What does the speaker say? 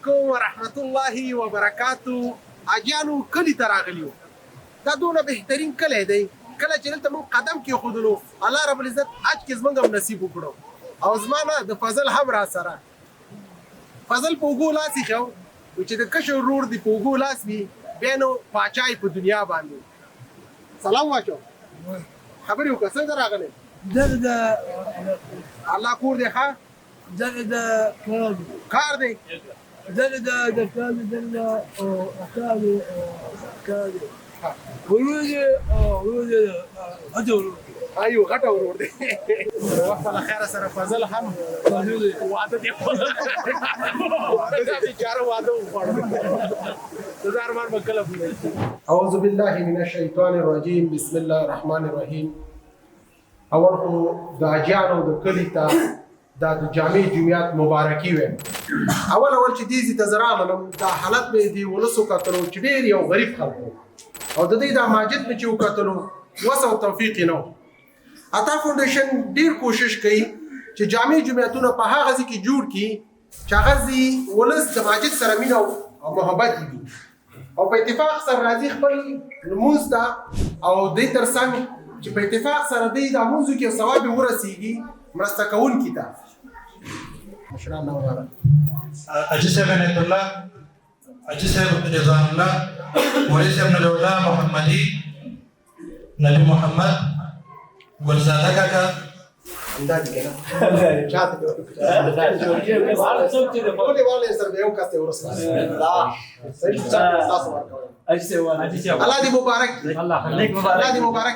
علیکم ورحمت الله وبرکاتو. اجانو کلی ته راغلی یو. دا دونه بهترین کلی دی، کله چې دلته موږ قدم کېښودلو، الله رب العزت حج کې زموږ هم نصیب وکړو او زما نه د فضل هم را سره فضل په اوږو لاس ایښی و چې د کشر ورور دې په اوږو لاس وي، بیا نو پاچا یې په دنیا باندې. سلام واچو، خبرې وکړه. څنګه راغلی؟ دغه الله کور دی. ښه. دغه د کار کار دی. دغه د د کار دغه د او کار کار دی. ورور دی، ورور دی، غټ ورور. ایو، غټ ورور دی. وخت له خیره سره فضل هم واده دی، واده دی، بیچاره واده وخوړ. دا ارمان به کله پوره شي؟ اعوذ بالله من الشیطان الرجیم، بسم الله الرحمن الرحیم. اول خو د اجانو د کلی ته دا د جامع جمعیت مبارکي وایم. اول اول چې دې ته زه راغلم، دا حالت مې دی ولسو کتلو چې ډېر یو غریب خلک وو او د دې دا ماجد مې چې وکتلو، وس او توفیق یې نه و. عطا فاونډیشن ډېر کوشش کوي چې جامع جمعیتونه په هغه ځای کې جوړ کړي چې هغه ځای ولس د ماجد سره مینه او محبت وي او په اتفاق سره راځي خپل لمونځ ته، او دې ترڅنګ چې په اتفاق سره دی د لمونځ کې ثواب یې ورسیږي مرسته کوونکي ته. مشران نه وغواړه. حاجي صاحب عنایت الله، حاجي صاحب رضوان الله، مولوي صاحب نور الله محمدي، نبی محمد ګلزاده کاکا. همدا دي کنه؟ چاته ټولې والے سره یو کس ته ورسره صحیح. تاسو ورکوئ. الله دې مبارک. الله الله دې مبارک.